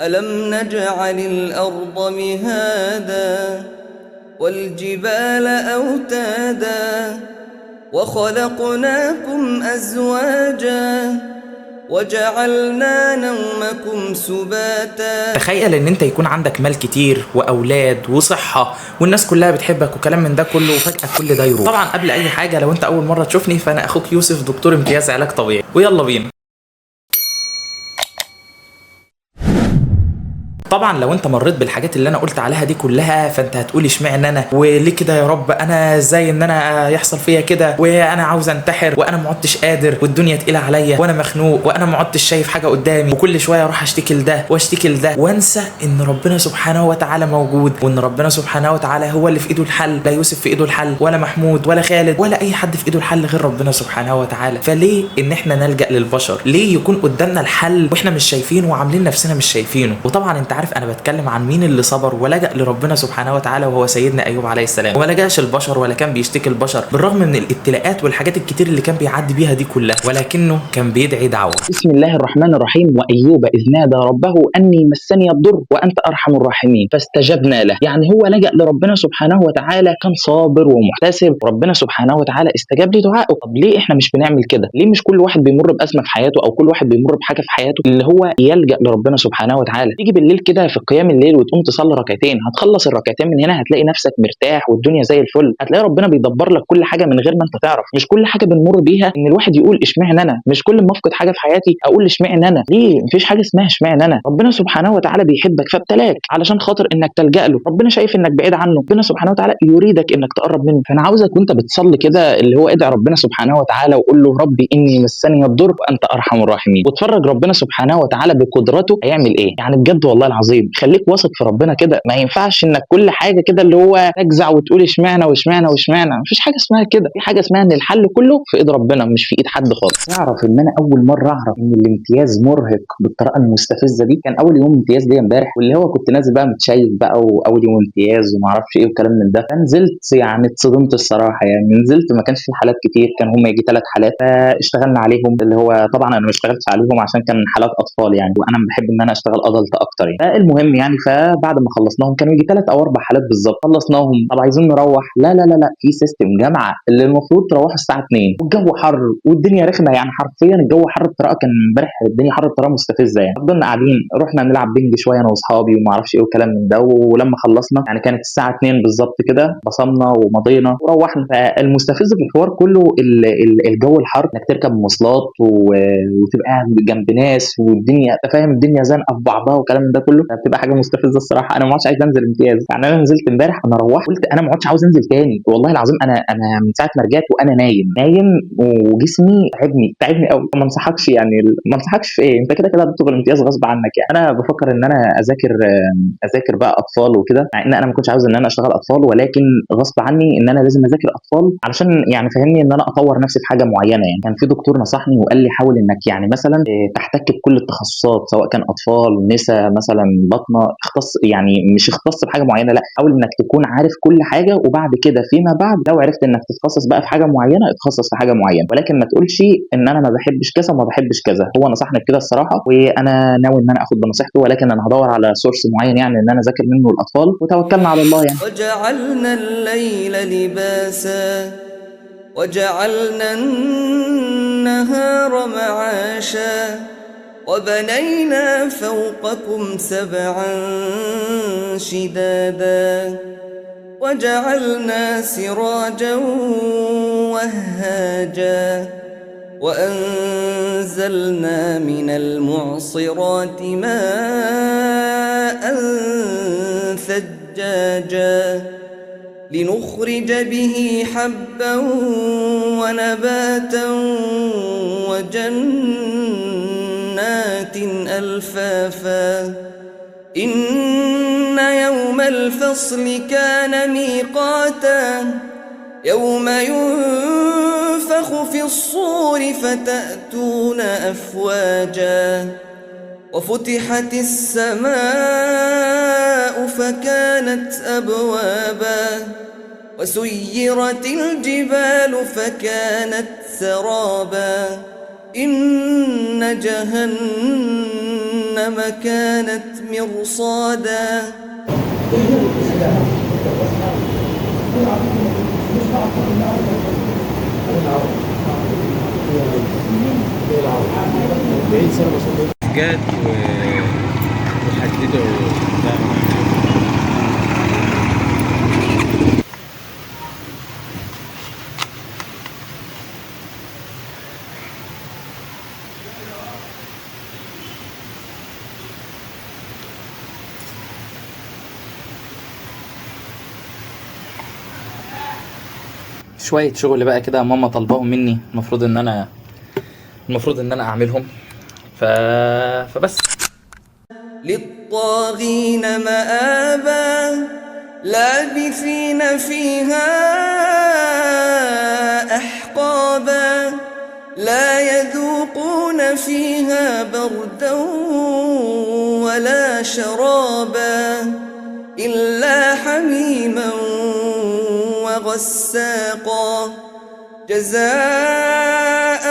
ألم نجعل الأرض مهادا والجبال أوتادا وخلقناكم أزواجا وجعلنا نومكم سباتا. تخيل ان انت يكون عندك مال كتير واولاد وصحة والناس كلها بتحبك وكلام من ده كله، وفجاة كل ده يروح. طبعا قبل اي حاجة لو انت اول مرة تشوفني فانا اخوك يوسف، دكتور امتياز علاج طبيعي، ويلا بينا. طبعا لو انت مريت بالحاجات اللي انا قلت عليها دي كلها فانت هتقول اشمعنى انا، وليه كده يا رب، انا ازاي ان انا يحصل فيا كده، وانا عاوز انتحر، وانا ما عدتش قادر، والدنيا تقيلة عليا، وانا مخنوق، وانا ما عدتش شايف حاجة قدامي، وكل شوية اروح اشتكي لده واشتكي لده، وانسى ان ربنا سبحانه وتعالى موجود، وان ربنا سبحانه وتعالى هو اللي في ايده الحل. لا يوسف في ايده الحل، ولا محمود، ولا خالد، ولا اي حد في ايده الحل غير ربنا سبحانه وتعالى. فليه ان احنا نلجأ للبشر؟ ليه يكون قدامنا الحل واحنا مش شايفينه وعاملين نفسنا مش شايفينه؟ وطبعا انت عارف انا بتكلم عن مين اللي صبر ولجأ لربنا سبحانه وتعالى، وهو سيدنا ايوب عليه السلام. وما لجأش البشر ولا كان بيشتكي البشر، بالرغم من الابتلاءات والحاجات الكتير اللي كان بيعدي بيها دي كلها، ولكنه كان بيدعي دعوة. بسم الله الرحمن الرحيم. وايوب اذ نادى ربه اني مسني الضر وانت ارحم الراحمين فاستجبنا له. يعني هو لجأ لربنا سبحانه وتعالى، كان صابر ومحتسب، وربنا سبحانه وتعالى استجاب لدعائه. طب ليه احنا مش بنعمل كده؟ ليه مش كل واحد بيمر بأزمة في حياته او كل واحد بيمر بحاجة في حياته اللي هو يلجأ لربنا سبحانه وتعالى؟ تيجي بالليل كده في قيام الليل وتقوم تصلي ركعتين، هتخلص الركعتين من هنا هتلاقي نفسك مرتاح والدنيا زي الفل، هتلاقي ربنا بيدبر لك كل حاجة من غير ما انت تعرف. مش كل حاجة بنمر بيها ان الواحد يقول اشمعنى انا، مش كل ما افقد حاجة في حياتي اقول اشمعنى انا. ليه؟ مفيش حاجة اسمها اشمعنى انا. ربنا سبحانه وتعالى بيحبك فابتلاك علشان خاطر انك تلجأ له، ربنا شايف انك بعيد عنه، ربنا سبحانه وتعالى يريدك انك تقرب منه. فانا عاوزك وانت بتصلي كده اللي هو ادعي ربنا سبحانه وتعالى وقول له ربي اني مسني الضر وانت ارحم الراحمين، واتفرج ربنا سبحانه وتعالى بقدرته هيعمل ايه. يعني بجد والله العظيم خليك واثق في ربنا كده، ما ينفعش انك كل حاجة كده اللي هو تجزع وتقول اشمعنى واشمعنى واشمعنى. مفيش حاجة اسمها كده، في حاجة اسمها ان الحل كله في ايد ربنا مش في ايد حد خالص. تعرف ان انا اول مرة اعرف ان الامتياز مرهق بالطريقة المستفزه دي؟ كان اول يوم امتياز ليا امبارح، واللي هو كنت نازل بقى متشيك بقى واول يوم امتياز وما اعرفش ايه والكلام من ده، فنزلت يعني اتصدمت الصراحة. يعني نزلت ما كانش في حالات كتير، كان هم يجي 3 حالات فاشتغلنا عليهم، اللي هو طبعا انا ما اشتغلتش عليهم عشان كان حالات اطفال يعني، وانا بحب ان انا اشتغل adult اكتر يعني. فالمهم يعني فبعد ما خلصناهم كانوا يجي 3 او 4 حالات بالظبط، خلصناهم. طب عايزين نروح، لا لا لا لا، في system جامعه اللي المفروض تروحوا الساعة 2، والجو حر والدنيا رخمة، يعني حرفيا الجو حر بطريقة، كان امبارح الدنيا حر بطريقة مستفزة يعني. فضلنا قاعدين، رحنا نلعب ping شوية انا واصحابي وما اعرفش ايه والكلام من ده، ولما خلصنا يعني كانت الساعة 2 بالظبط كده، بصمنا ومضينا وروحنا. فالمستفز في الحوار كله الجو الحر، انك تركب مواصلات وتبقى قاعد جنب ناس والدنيا انت فاهم الدنيا زنقه في بعضها والكلام ده كله، بتبقى حاجة مستفزة الصراحة. انا ما عادش عايز انزل امتياز، يعني انا نزلت امبارح، انا روحت قلت انا ما عادش عاوز انزل تاني والله العظيم. انا من ساعة ما رجعت وانا نايم نايم وجسمي تعبني قوي. ما انصحكش يعني، ما انصحكش في ايه، انت كده كده هتدخل امتياز غصب عنك يعني. انا بفكر ان انا اذاكر بقى اطفال وكده، مع ان انا ما كنتش عاوز ان انا اشتغل اطفال، ولكن غصب عني ان انا لازم اذاكر اطفال علشان يعني فاهمني ان انا اطور نفسي في حاجة معينة. يعني كان في دكتور نصحني وقال لي حاول انك يعني مثلا تحتك بكل التخصصات، سواء كان اطفال، نساء، مثلا بطنه، اختص يعني مش اختص بحاجة معينة، لا حاول انك تكون عارف كل حاجة، وبعد كده فيما بعد لو عرفت انك تتخصص بقى في حاجة معينة اتخصص في حاجة معينة، ولكن ما تقولش ان انا ما بحبش كذا وما بحبش كذا. هو نصحني بكده الصراحة، وانا ناوي ان انا اخد بنصيحته، ولكن انا هدور على source معين يعني ان انا اذاكر منه الاطفال، وتوكلنا على الله يعني. وجعلنا الليل لباسا وجعلنا النهار معاشا وبنينا فوقكم 7 شدادا وجعلنا سراجا وهاجا وأنزلنا من المعصرات ماء ثجاجا لنخرج به حبا ونباتا وجنات ألفافا إن يوم الفصل كان ميقاتا يوم ينفخ في الصور فتأتون أفواجا وفتحت السماء فكانت أبوابا وسيرت الجبال فكانت سرابا إن جهنم كانت مرصادا. جت وحددوا. شوية شغل بقى كده ماما طالباهم مني، المفروض ان انا اعملهم. فبس. للطاغين مآبا لابثين فيها أحقابا لا يذوقون فيها بردا ولا شرابا إلا حميما وغساقا جزاء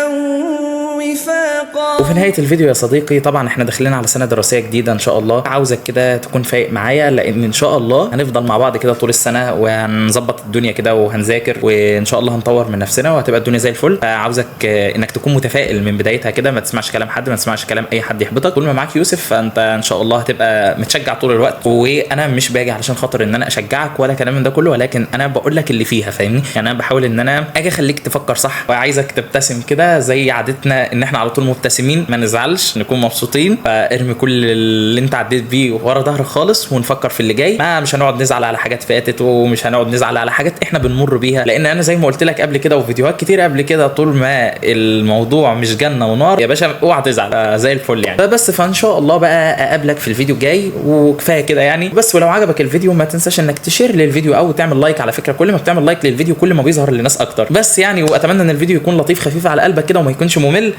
وفاقا. وفي نهاية الفيديو يا صديقي، طبعا احنا داخلين على سنة دراسية جديدة ان شاء الله، عاوزك كده تكون فايق معايا، لان ان شاء الله هنفضل مع بعض كده طول السنة، وهنظبط الدنيا كده وهنذاكر، وان شاء الله هنطور من نفسنا، وهتبقى الدنيا زي الفل. فعاوزك انك تكون متفائل من بدايتها كده، ما تسمعش كلام حد، ما تسمعش كلام اي حد يحبطك. طول ما معاك يوسف فانت ان شاء الله هتبقى متشجع طول الوقت. وانا مش باجي علشان خاطر ان انا اشجعك ولا كلام من ده كله، ولكن انا بقول لك اللي فيها، فاهمني؟ يعني انا بحاول ان انا اجي اخليك تفكر صح، وعايزك تبتسم كده زي عادتنا ان احنا على طول مبتسمين، ما نزعلش، نكون مبسوطين. فارمي كل اللي انت عديت بيه ورا ظهرك خالص، ونفكر في اللي جاي. ما مش هنقعد نزعل على حاجات فاتت، ومش هنقعد نزعل على حاجات احنا بنمر بيها، لان انا زي ما قلت لك قبل كده وفيديوهات كتير قبل كده، طول ما الموضوع مش جنة ونار يا باشا اوعى تزعل، زي الفل يعني. فبس فان شاء الله بقى اقابلك في الفيديو الجاي، وكفاية كده يعني. بس ولو عجبك الفيديو ما تنساش انك تشير للفيديو او تعمل like. على فكرة كل ما بتعمل like للفيديو كل ما بيظهر لناس اكتر. بس يعني واتمنى ان الفيديو يكون لطيف خفيف على قلبك كده وما يكونش ممل.